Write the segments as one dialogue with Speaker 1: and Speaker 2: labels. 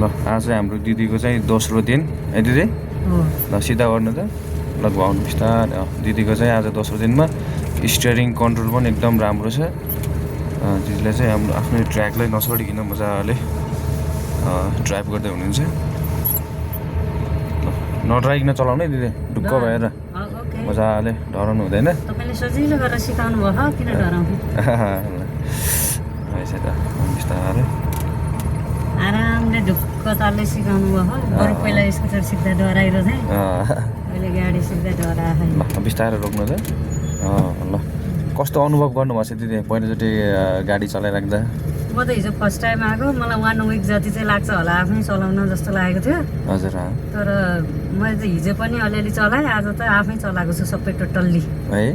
Speaker 1: आज चाहिँ हाम्रो दिदीको चाहिँ दोस्रो दिन है दिदी ल सिधा गर्नु त ल घुमाउनु बिस्तारै दिदीको चाहिँ आज दोस्रो दिनमा स्टियरिङ कन्ट्रोल पनि एकदम राम्रो छ दिदीले चाहिँ हाम्रो आफ्नो ट्र्याकलाई नछोडिकन मजाले ड्राइभ गर्दै हुनुहुन्छ नडराइकन चलाउनु है दिदी ढुक्क भएर मजाले डराउनु हुँदैन
Speaker 2: तपाईले सजिलो गरेर सिकाउनु भयो किन डराउनु
Speaker 1: रहेछ त बिस्तारै
Speaker 2: आरामले ढुक्क तालले सिकाउनु भयो बरु पहिला स्कुटर सिक्दा डराइरो थिएँ अहिले गाडी सिक्दा डराए
Speaker 1: ल बिस्तारै रोक्नु त ल कस्तो अनुभव गर्नुभएको छ दिदी पहिलोचोटि गाडी चलाइराख्दा
Speaker 2: म त हिजो फर्स्ट टाइम आएको मलाई 1 विक जति चाहिँ लाग्छ होला आफै चलाउन जस्तो लागेको थियो
Speaker 1: हजुर
Speaker 2: तर मैले त हिजो पनि अलिअलि चलाएँ आज त आफै चलाएको छु सबै टोटल्ली
Speaker 1: है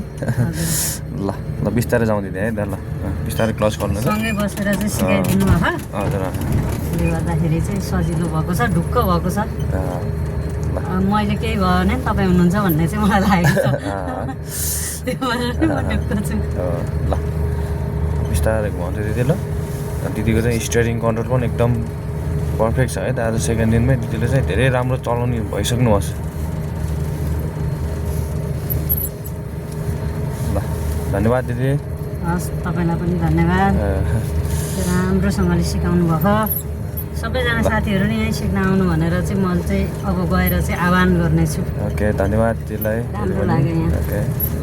Speaker 1: ल ल बिस्तारै जाउँ दिदी है ल बिस्तारै क्लच गर्नु
Speaker 2: सँगै बसेर चाहिँ सिकाइदिनु भयो
Speaker 1: हजुर
Speaker 2: त्यसले गर्दाखेरि चाहिँ सजिलो भएको छ ढुक्क भएको छ मैले केही भयो भने तपाईँ हुनुहुन्छ भन्ने चाहिँ मलाई लागेको छ त्यो भएर म ढुक्क छु
Speaker 1: ल बिस्तारै घुमाउँदै दिदी ल दिदीको चाहिँ स्टियरिङ कन्ट्रोल पनि एकदम पर्फेक्ट छ है त आज सेकेन्ड दिनमै दिदीले चाहिँ धेरै राम्रो चलाउने भइसक्नु भएको छ ल धन्यवाद दिदी
Speaker 2: हस् तपाईँलाई पनि धन्यवाद राम्रोसँगले सिकाउनु भएको सबैजना साथीहरू नि यहीँ सिक्न आउनु भनेर चाहिँ म चाहिँ अब गएर चाहिँ आह्वान गर्नेछु
Speaker 1: ओके धन्यवाद दिदीलाई
Speaker 2: राम्रो लाग्यो यहाँ